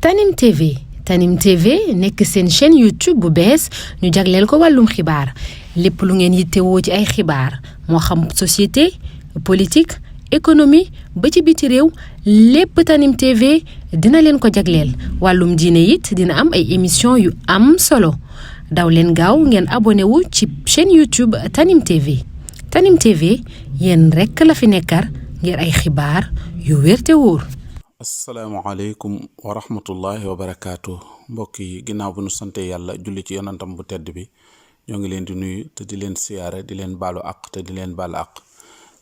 Tanim TV Tanim TV nekk seen chaîne YouTube bu bees ñu jagleel ko wàllum xibaar lépp lu ngeen yittewoo ci ay xibaar moo xam société politique économie ba ci biti réew lépp Tanim TV dina leen ko jagleel wàllum diine it dina am ay émission yu am solo daw leen gaaw ngeen abonné wu ci chaîne YouTube Tanim TV Tanim TV yéen rekk la fi nekkar ngir ay xibaar yu wér te wóor. asalaamaaleykum wa rahmatullahi wa barakaatu mbokk yi ginnaaw bu nu sante yàlla julli ci yonantam bu tedd bi ñoo ngi leen di nuyu te di leen siyaare di leen baalu àq te di leen baal àq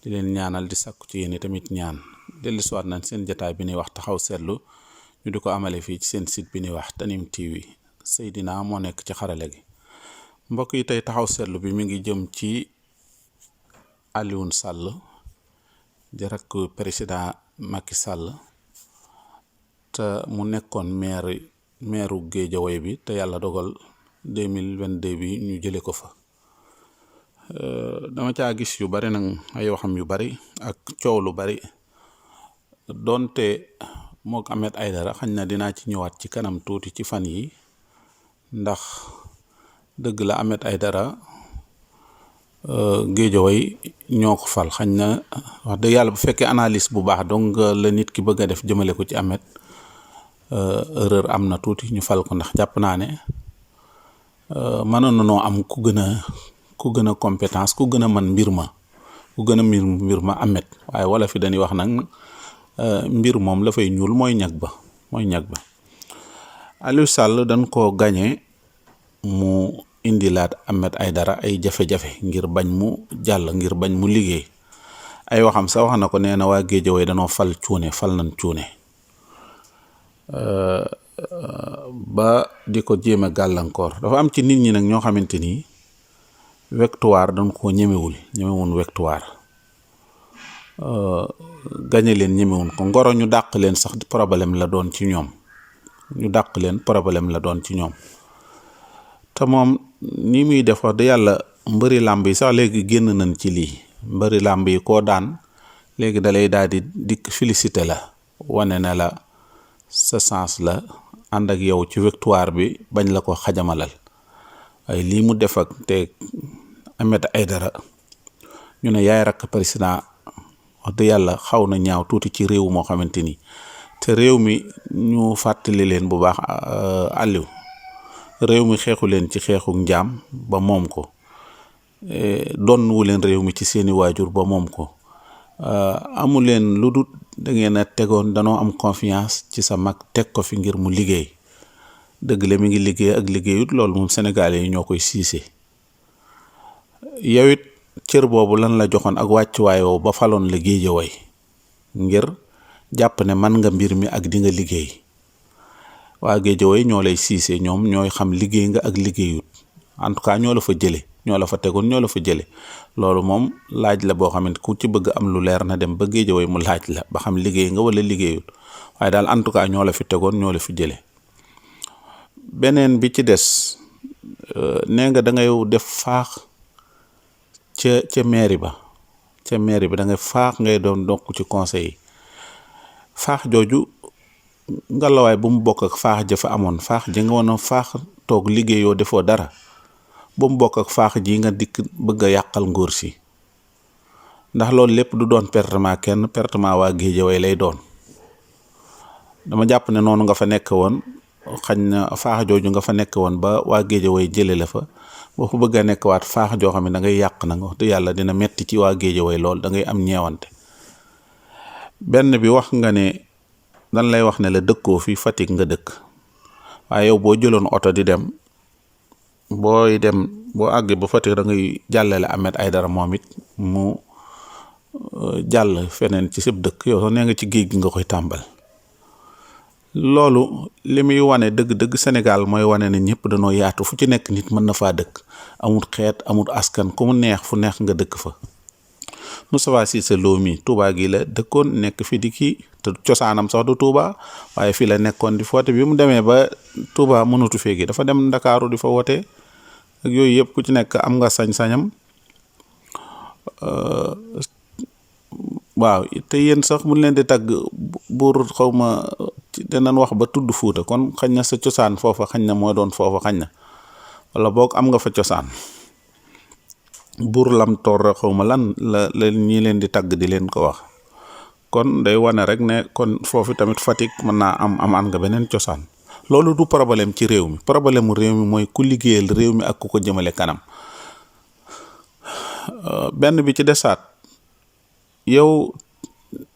di leen ñaanal di sakku ci yéen tamit ñaan dellu siwaat nañ seen jataay bi ñuy wax taxaw seetlu ñu di ko amale fii ci seen site bi ñuy wax Tanim TV Seydina moo nekk ci xarale gi mbokk yi tey taxaw seetlu bi mi ngi jëm ci Alioune Sall di rakk président Macky Sall te mu nekkoon meeru Guédiawaye bi te yàlla dogal 2022 bi ñu jële ko fa dama caa gis yu bari nag ay waxam yu bari ak coow lu bari donte mook Ahmed Aidara xañ na dinaa ci ñëwaat ci kanam tuuti ci fan yi ndax dëgg la Ahmed Aidara Guédiawaye ñoo ko fal xañ na wax dëgg yàlla bu fekkee analyse bu baax donc la nit ki bëgg a def jëmale ko ci Ahmed erreur am na tuuti ñu fal ko ndax jàpp naa ne mënoon na noo am ku gën a compétence ku gën a mën mbir ma Ahmed waaye wala fi dañuy wax nag mbir moom la fay ñuul mooy ñag ba Aliou Sall dañ koo gañe mu indilaat Ahmed Aidara ay jafe-jafe ngir bañ mu jàll ngir bañ mu liggéey ay waxam sax wax na ko nee na waa Guédiawaye danoo fal nañ cuune ba di ko jéem a gàllankoor dafa am ci nit ñi nag ñoo xamante ni victoire dañ koo ñemewun victoire gañe leen ñemewun ko ngoro ñu dàq leen sax problème la doon ci ñoom te moom ni muy def wax de yàlla mbëri làmb yi sax léegi génn nañ ci lii mbëri làmb yi koo daan léegi dalay daal di dikk félicité la wane na la sa sens la ànd ak yow ci victoire bi bañ la ko xajamalal waaye lii mu def ak te Ahmed Aidara ñu ne yaay rakk président wax dëgg yàlla xaw na ñaaw tuuti ci réew moo xamante ni te réew mi ñu fàttali leen bu baax Aliou réew mi xeexu leen ci xeexu njaam ba moom ko doon wu leen réew mi ci seeni waajur ba moom ko amu leen lu dul da ngeen a tegoon danoo am confiance ci sa mag teg ko fi ngir mu liggéey dëgg la mi ngi liggéey ak liggéeyut loolu moom sénégalais yi ñoo koy siise yow it cër boobu lan la joxoon ak wàccuwaayoo ba faloon la Guédiawaye ngir jàpp ne man nga mbir mi ak di nga liggéey waa Guédiawaye ñoo lay siise ñoom ñooy xam liggéey nga ak liggéeyut en tout cas ñoo la fa jële ñoo la fa tegoon ñoo la fa jële loolu moom laaj la boo xamante ku ci bëgg am lu leer na dem ba Guédiawaye mu laaj la ba xam liggéey nga wala liggéeyut waaye daal en tout cas ñoo la fi tegoon ñoo la fi jële beneen bi ci des nee nga da ngay def faax ca mairie ba da ngay faax ngay doon dokk ci conseil yi faax jooju ngalawaay bu mu bokk ak faax ja fa amoon faax ji nga woon faax toog liggéeyoo defoo dara bu mu bokk ak faax ji nga dikk bëgg a yàqal nguur si ndax loolu lépp du doon pertement waa Guédiawaye lay doon dama jàpp ne noonu nga fa nekk woon xañ na faax jooju nga fa nekk woon ba waa Guédiawaye jële la fa boo fa bëgg a nekk waat faax joo xam ne da ngay yàq nag wax dëgg yàlla dina metti ci waa Guédiawaye lool da ngay am ñeewante benn bi wax nga ne dan lay wax ne la dëkkoo fi Fatick nga dëkk waaye yow boo jëloon oto di dem boo àggee ba Fatick da ngay jàllale Ahmed Aidara moom it mu jàll feneen ci sëb dëkk yow sax nee nga ci géej gi nga koy tàmbal loolu li muy wane dëgg Sénégal mooy wane ne ñëpp dañoo yaatu fu ci nekk nit mën na faa dëkk amul xeet amul askan ku mu neex fu neex nga dëkk fa Moustapha Cissé Lo mi Touba gi la dëkkoon nekk fi di kii te cosaanam sax du Touba waaye fii la nekkoon di foote bi mu demee ba Touba mënatu fee gi dafa dem Ndakaaru di fa wote ak yooyu yëpp ku ci nekk am nga sañ-sañam waaw te yéen sax mu leen di tagg buur xawma dinañ wax ba tudd Fuuta kon xañ na sa cosaan foofa xañ na moo doon foofa xañ na wala boog am nga fa cosaan. Buur Lam Toor xawma lan la ñi leen di tagg di leen ko wax kon day wane rek ne kon foofu tamit Fatick mën naa am nga beneen cosaan. loolu du problème ci réew mi problème mu réew mi mooy ku liggéeyal réew mi ak ku ko jëmale kanam. benn bi ci desaat yow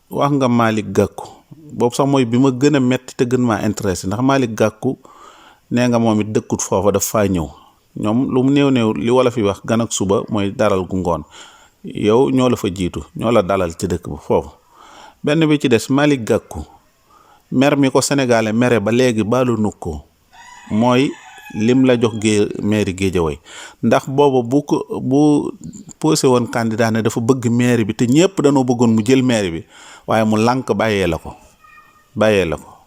wax nga Malick Gakou boobu sax mooy bi ma gën a metti te gën maa intéressé ndax Malick Gakou nee nga moom it dëkkut foofa daf faa ñëw ñoom lu mu néew li wala fi wax gan ak suba mooy daral gu ngoon yow ñoo la fa jiitu ñoo la dalal ci dëkk bu foofu. benn bi ci des Malick Gakou mer mi ko sénégalais mere ba léegi baalu nu ko mooy lim la jox mairie Guédiawaye ndax booba bu posé woon candidat ne dafa bëgg mairie bi te ñëpp dañoo bëggoon mu jël mairie bi waaye mu lànk bàyyee la ko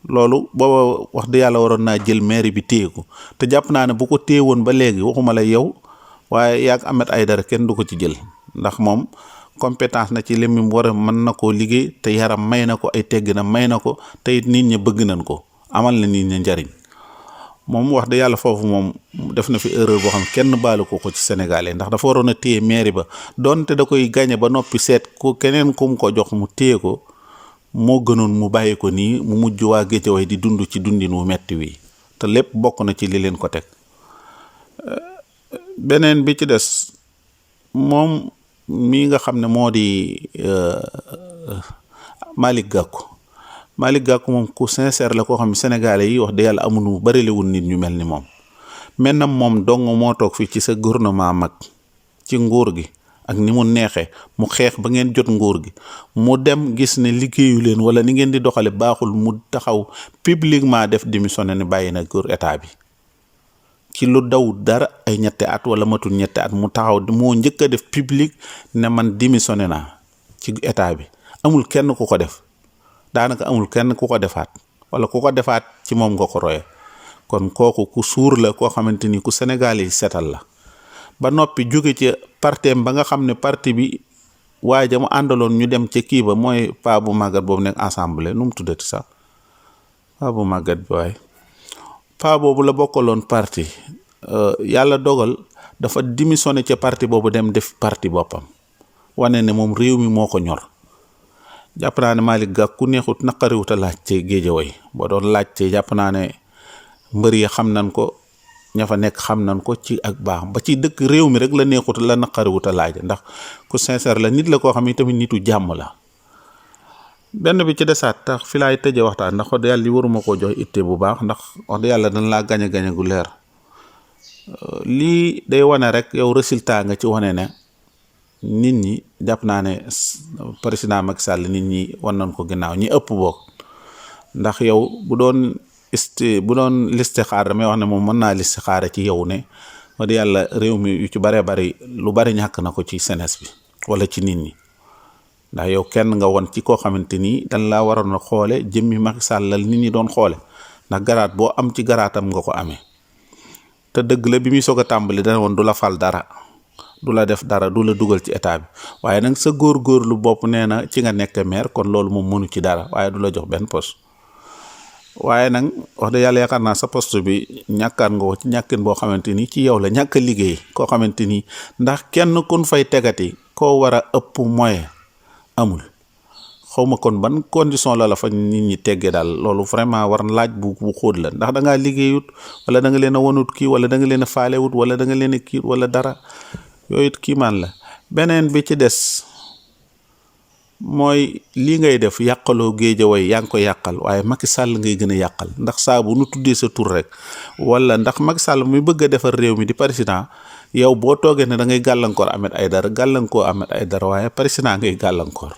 loolu booba wax dëgg yàlla waroon naa jël mairie bi téye ko te jàpp naa ne bu ko téye woon ba léegi waxuma la yow waaye yaag Ahmed Aïdara kenn du ko ci jël ndax moom compétence na ci li mu war a mën na koo liggéey te yaram may na ko ay tegginam may na ko te it nit ñi bëgg nañ ko amal na nit ñi njariñ moom wax dëgg yàlla foofu moom def na fi erreur boo xam kenn baalu ko ci Sénégalais ndax dafa waroon a téye mairie ba donte da koy gagné ba noppi seet ku keneen ku mu ko jox mu téye ko moo gënoon mu bàyyi ko nii mu mujj waa Guédiawaye di dund ci dundin wu metti wi te lépp bokk na ci li leen ko teg. beneen bi ci des moom mii nga xam ne moo di Malick Gakou moom ku sincère la koo xam ne Sénégalais yi wax dëgg yàlla amuñu barilewul nit ñu mel ni moom maintenant moom dong moo toog fii ci sa gouvernement mag ci nguur gi ak ni mu neexee mu xeex ba ngeen jot nguur gi mu dem gis ne liggéeyu leen wala ni ngeen di doxale baaxul mu taxaw publiquement def démissionné ne bàyyi na góor état bi ci lu daw dara ay ñetti at wala matul ñetti at mu taxaw moo njëkk a def public ne man démissionné naa ci état bi amul kenn ku ko def daanaka amul kenn ku ko defaat wala ku ko defaat ci moom nga ko roye kon kooku ku suur la koo xamante ni ku Sénégal yi setal la ba noppi jóge ci partem ba nga xam ne parti bi waaye mu àndaloon ñu dem ca kii ba mooy paa bu màggat boobu nekk assemblée nu mu tuddati sax paa bu màggat bi waaye paa boobu la bokkaloon parti yàlla dogal dafa démissionné ca parti boobu dem def parti boppam wane ne moom réew mi moo ko ñor jàpp naa ne Malick Gakou ku neexut naqariwut a laaj ci Guédiawaye boo doon laaj ci jàpp naa ne mbër yi xam nañ ko ña fa nekk xam nañ ko ci ak baax ba ci dëkk réew mi rek la neexut la naqariwut a laaj ndax ku sincère la nit la koo xam ne tamit nitu jàmm la. benn bi ci desaat tax fi laay tëje waxtaan ndax wax dëgg yàlla li waruma koo jox itte bu baax ndax wax dëgg yàlla dañ laa gañe gu leer lii day wane rek yow résultat nga ci wane ne nit ñi jàpp naa ne président Macky Sall nit ñi wan nañ ko ginnaaw ñi ëpp boog ndax yow bu doon listixaar damay wax ne moom mën naa listixaare ci yow ne wax dëgg yàlla réew mi yu ci bare bari lu bari ñàkk na ko ci jeunesse bi wala ci nit ñi ndax yow kenn nga woon ci koo xamante ni dañ laa waroon a xoole jëmmi Macky Sall nit ñi doon xoole ndax garaat boo am ci garaatam nga ko amee te dëgg la bi muy soog a tàmbali dana woon du la fal dara du la def dara du la dugal ci état bi waaye nag sa góorgóorlu bopp nee na ci nga nekk maire kon loolu moom mënu ci dara waaye du la jox benn poste waaye nag wax dëgg yàlla yaakaar naa sa poste bi ñàkkaan nga ko ci ñàkkin boo xamante ni ci yow la ñàkk a liggéey koo xamante ni ndax kenn kun fay tegati koo war a ëpp moyen amul xawma kon ban condition la fa nit ñi teggee daal loolu vraiment war na laaj bu xóot la ndax da ngaa liggéeyut wala da nga leen a wanut kii wala da nga leen a faalewut wala da nga leen a kii wala dara yooyu kii maan la. beneen bi ci des mooy lii ngay def yàqaloo Guédiawaye yaa ngi ko yàqal waaye Macky Sall ngay gën a yàqal ndax saa bu nu tuddee sa tur rek wala ndax Macky Sall mi bëgg a defar réew mi di président yow boo toogee ne da ngay gàllankoor Ahmed Aïdara waaye président ngay gàllankoor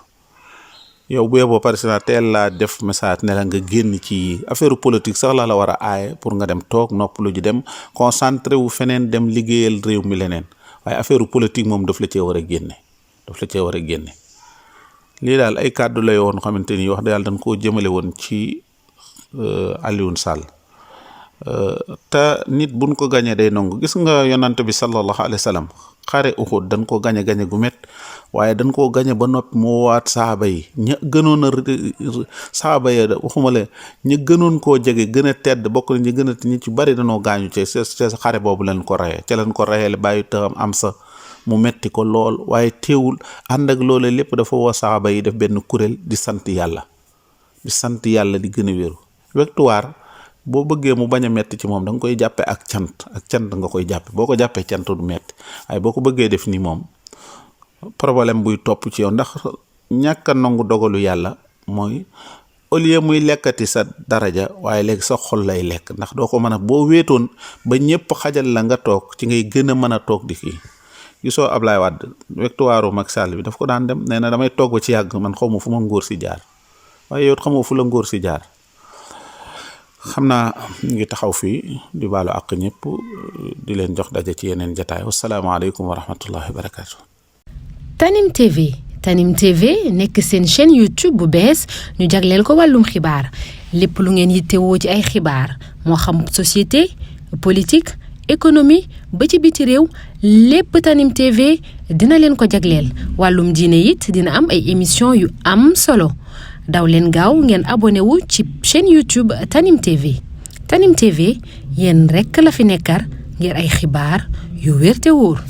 yow bu yeboo président teel laa def message ne la nga génn ci affaire politique sax la war a aaye pour nga dem toog noppalu ji dem concentré wu feneen dem liggéeyal réew mi leneen waaye affaire politique moom daf la cee war a génne lii daal ay kàddu la yoon xamante ni wax dëgg yàlla dañ koo jëmale woon ci Alioune Sall te nit buñ ko gañe day nangu. Gis nga yonante bi sallallahu alayhi wa sallam xare Uhud dañ ko gañe gu met, waaye dañ koo gañe ba noppi moo waat saaba yi ña gënoon a saaba ya waxuma la ña gënoon koo jege gën a tedd bokk na ñi gën a ñi ci bari dañoo gaañu ci xare boobu lañ ko reyee ca lañ ko reyee bàyyi taxam am sa mu metti ko lool, waaye teewul ànd ak loole lépp dafa woo saaba yi def benn kuréel di sant yàlla di gën a wéru. Victoire boo bëggee mu bañ a metti ci moom da nga koy jàppe ak cant nga koy jàppe. boo ko jàppee cant du metti, waaye boo ko bëggee def ni moom problème buy topp ci yow. ndax ñàkk a nangu dogalu yàlla mooy au lieu muy lekkati sa daraja, waaye léegi sa xol lay lekk. ndax doo ko mën a boo wéetoon ba ñëpp xajal la nga toog ci ngay gën a mën a toog di kii. gisoo Ablaye Wade victoire Macky Sall bi daf ko daan dem nee na damay toog ba ci yàgg man xaw ma fu ma ngóor si jaar, waaye yow xamoo fu la ngóor si jaar. xam naa ñu ngi taxaw fii di baalu àq ñëpp di leen jox daje ci yeneen jataay. wasalaamaaleykum wa rahmatullahi wa barakaatu. Tanim TV nekk seen chaîne YouTube bu bees ñu jagleel ko wàllum xibaar lépp lu ngeen yittewoo ci ay xibaar moo xam société politique économie ba ci biti réew lépp Tanim TV dina leen ko jagleel. wàllum diine it dina am ay émission yu am solo. daw leen gaaw ngeen abonné wu ci chaîne YouTube Tanim TV. Tanim TV yéen rekk la fi nekkar ngir ay xibaar yu wér te wóor.